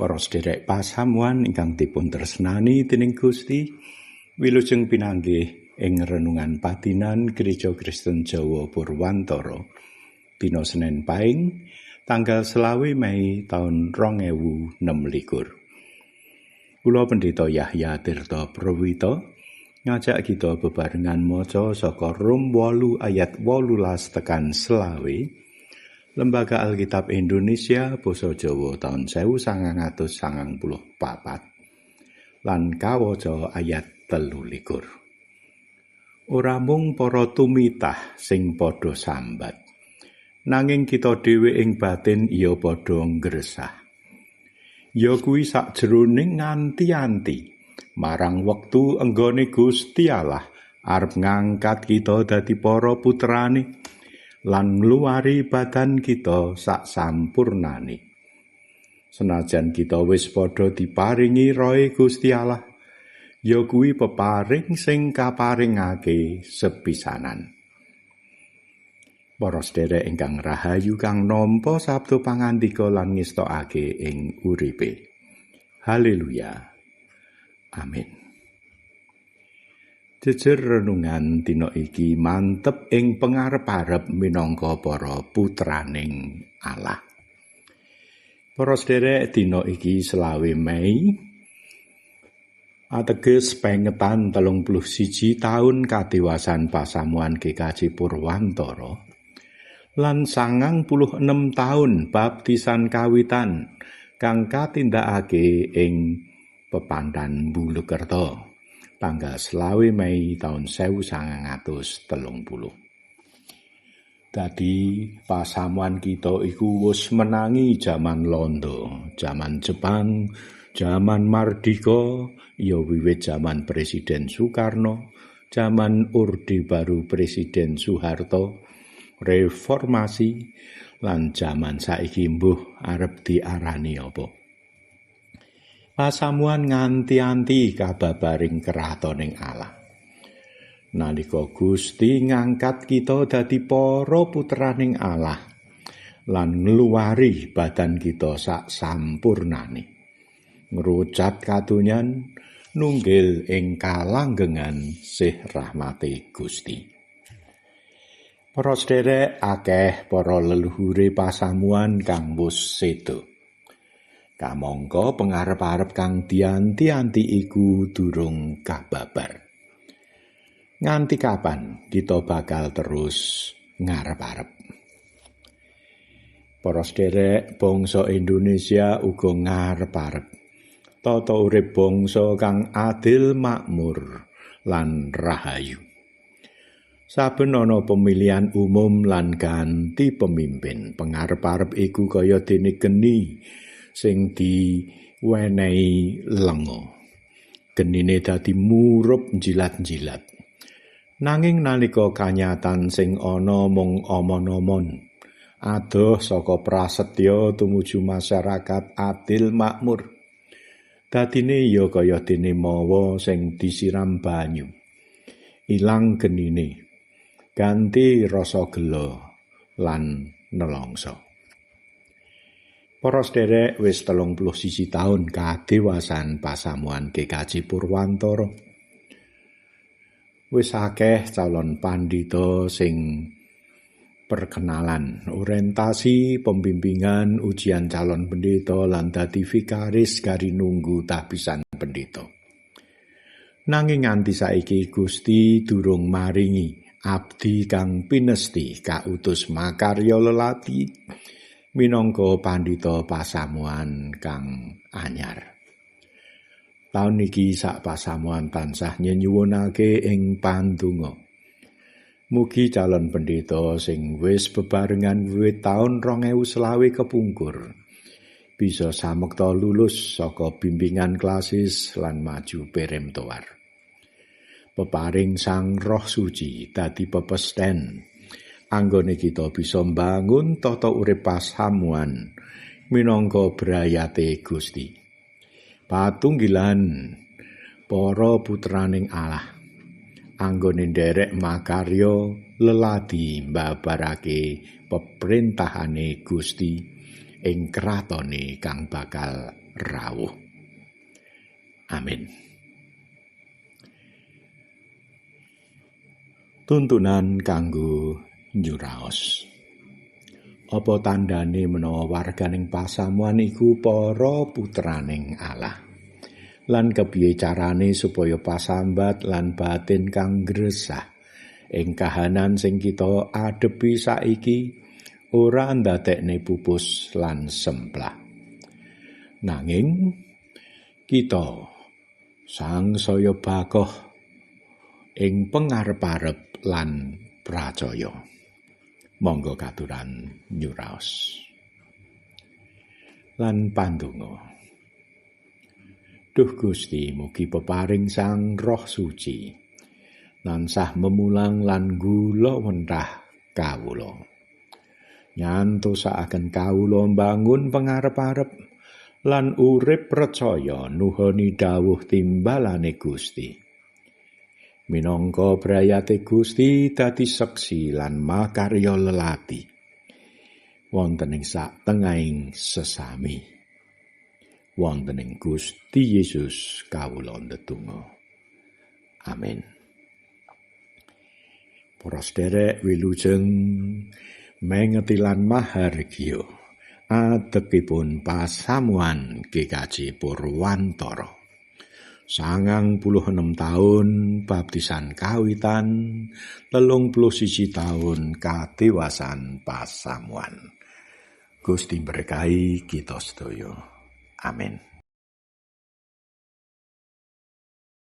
Para sederek pasamuan ingkang dipun tresnani dening Gusti, wilujeng pinanggih ing renungan padinan Gereja Kristen Jawa Purwantara. Dina Senen Paing, tanggal 25 Mei taun 2026. Kula Pendeta Yahya Tirta Prawita ngajak kita bebarengan maca saka Rom 8 ayat 18 tekan 20. Lembaga Alkitab Indonesia Basa Jawa taun 1994 lan kawaca ayat 23. Ora mung para tumitah sing padha sambat, nanging kita dhewe ing batin iya padha nggresah. Ya kuwi sakjroning nganti-anti marang wektu enggone Gusti Allah arep ngangkat kita dadi para putrane lan ngluwari badan kita sak sampurnane. Senajan kita wis padha diparingi rohe Gusti Allah, ya kuwi peparing sing kaparingake sepisanan. Para sederek ingkang rahayu kang nampa sabda pangandika lan ngestokake ing uripe. Haleluya. Amin. Jejer renungan dina iki mantep ing pengarep-arep minangka para putraning Allah. Para sederek, dina iki 25 Mei ateges pengetan 31 taun kadewasan pasamuan GKJ Purwantara lan 96 taun baptisan kawitan kang katindakake ing Pepandan Bulukerto tanggal 25 Mei taun 1930. Dadi pasamuan kita iku wis menangi jaman Londo, jaman Jepang, jaman Mardika, ya wiwit jaman Presiden Soekarno, jaman Orde Baru Presiden Soeharto, reformasi, lan jaman saiki mbuh arep diarani apa. Pasamuan nganti-anti kababaring kratoning Allah. Nalika Gusti ngangkat kita dadi para putraning Allah lan ngluwari badan kita sak sampurnane, ngrucat kadonyan nunggil ing kalanggengan sih rahmate Gusti. Para sederek, akeh para leluhure pasamuan kang wis sedo. Kamangka pengarep-arep kang dianti-anti iku durung kababar. Nganti kapan kita bakal terus ngarep-arep? Para sederek, bangsa Indonesia uga ngarep-arep tata urip bangsa kang adil, makmur lan rahayu. Saben ana pemilihan umum lan ganti pemimpin, pengarep-arep iku kaya dene geni sing diwenehi lenga. Genine dadi murup njilat-njilat. Nanging nalika kanyatan sing ana mung omon-omon, adoh saka prasetya tumuju masyarakat adil makmur. Dadine ya kaya dene mawa sing disiram banyu. Ilang genine, ganti rasa gela lan nelongso. Para sederek, wis 31 taun kadewasan pasamuan GKJ Purwantara. Wis akeh calon pandhita sing perkenalan, orientasi, pembimbingan, ujian calon pendeta lan dadi vikaris gari nunggu tahbisan pendeta. Nanging nganti saiki Gusti durung maringi abdi kang pinesti kautus makarya lelati minangka pandhita pasamuan kang anyar. Taun iki sak pasamuan tansah nyenyuwunake ing pandonga. Mugi calon pendeta sing wis bebarengan wiwit taun 2020 kepungkur bisa samekta lulus saka bimbingan klasis lan maju peremtoar. Peparing Sang Roh Suci dadi pepesten anggone kita bisa mbangun tata urip pasamuan minangka brayate Gusti. Patunggilan para putraning Allah anggone nderek makarya leladi mbabarake peprintahane Gusti ing kratone kang bakal rawuh. Amin. Tuntunan kanggo njuraos. Apa tandane menawa warganing pasamuan iku para putraning Allah? Lan kepiye carane supaya pasambat lan batin kang gresah ing kahanan sing kita adepi saiki ora ndadekne pupus lan semplah. Nanging kita sangsaya bakoh ing pengarep-arep lan pracaya. Monggo katuran nyuraos. Lan pandonga. Duh Gusti, mugi peparing Sang Roh Suci tansah memulang lan gula wentah kawula. Nyantosakaken kawula mbangun pengarep-arep lan urip percaya nuhoni dawuh timbalane Gusti. Minangka brayate Gusti dadi seksi lan makarya lelati wonten ing satengahing sesami. Wonten ing Gusti Yesus kawula ndedonga. Amin. Para sederek wilujeng mengeti lan mahargya adegipun pasamuan GKJ Purwantara. 96 tahun baptisan kawitan, 31 tahun kadewasan pasamuan. Gusti berkahi kita sedaya. Amin.